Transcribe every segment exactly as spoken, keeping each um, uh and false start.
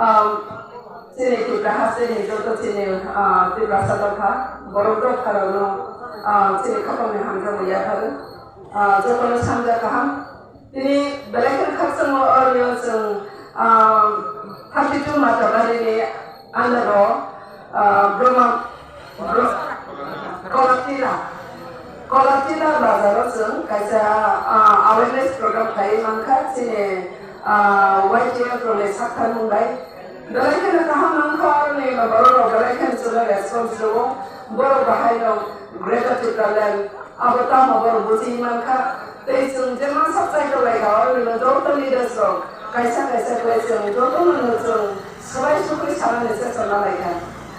Um, chini Tipra hasteni joto chini, ah, Tiprasa dopha, borok dopharokno, ah, chini khapangni hamjakmung yapharo. Ah, jotono samjak kaham. Tini belai kheno khakchangma oroni chwng, ah, thirty two Matabarini under o, ah, Brahma Bro-, Kolatila, Kolatila bazaro chwng kaisa, ah, awareness program khlaiwi mankha chini, ah, Y T F rokni sakthangmung bai. Belai kheno kaham mankha, aroni borok rok belai kheno chwngno response rwo. Borok bahaino Greater Tipraland abo tamo borok buji mankha. Tei chwng jemon sak chai tonglaikha, aroni joto leaders rok kaisa kaisa khlai chwng jotono chwng swbai sukwi sanani chesta nalaikha.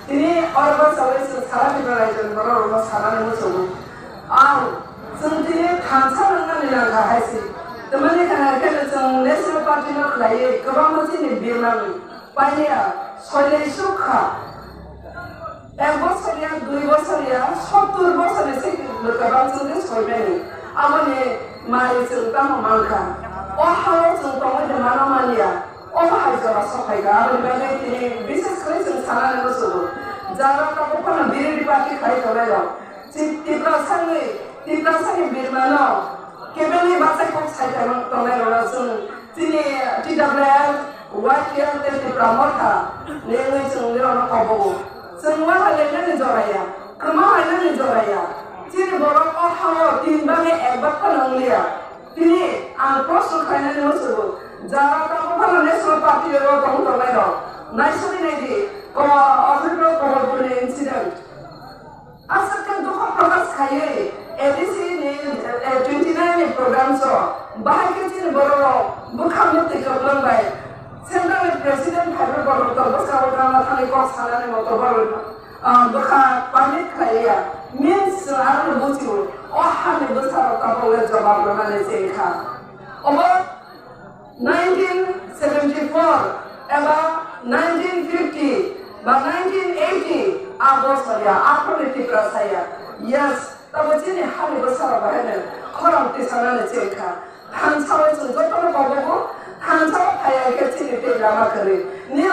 Tini oro bwsajagwi chwng sara Tripura raijo ni borok rokno sanani muchungo. Ang chwng tini thansa rwngmani nangkha hai se. Tamani khana khe chwng National Party no khlaiwi kwbangma chini birmani pailiya soilai suk kha. Ek bosor ya, dui bosor ya, sottur bosor ni se kwbang chwng tei soimani. Aboni mari chwng tamo mankha. O hao chwng tongwi de mano manya. Omo hai jora sokphaikha, aboni bagwi tini bishes khlai chwng sanani muchungo. Jara tabuk phano biridi party khlai tongnai rok. Chini Tiprasani, Tiprasani birmano kebengwi bachai kok sai tongnairokno chwng chini T W F, Y T F tei Tipra Motha ni wngwi chwng nirokno kobogo. Chwng waha lenani jora ya, kwma hainani jora ya. Chini borok o hao tin bagwi ek bak phano wngliya. Tini ang proshno khlainani muchungo, jara tabuk phano National Party o tong tongnai rok, naisugwi naidi, ko-, office o Kamalpur ni incident. Aswk khe dukho prokash khaiwi A D C ni, eh, twenty nine ni program o bahai khe chini borok rok bwkha mwtwi kwplwng bai Central ni President phaibrwi borok rok bwskango gana thani kok sanani moto borok Ah, bwkha permit khlaiya. Means chwng arokno buchio. O hani bwsarok tabukle jobab rwnani chengkha. Obo nineteen seventy four eba nineteen fifty ba nineteen eighty a bosor ya, aphuruni Tiprasa ya. Yes, tabo chini hani bwsarok bahaino khorang tisanani chengkha. Thansa o chwng jotono kobogo, thansa o phaiya khe chini tei lama kwrwi. Nini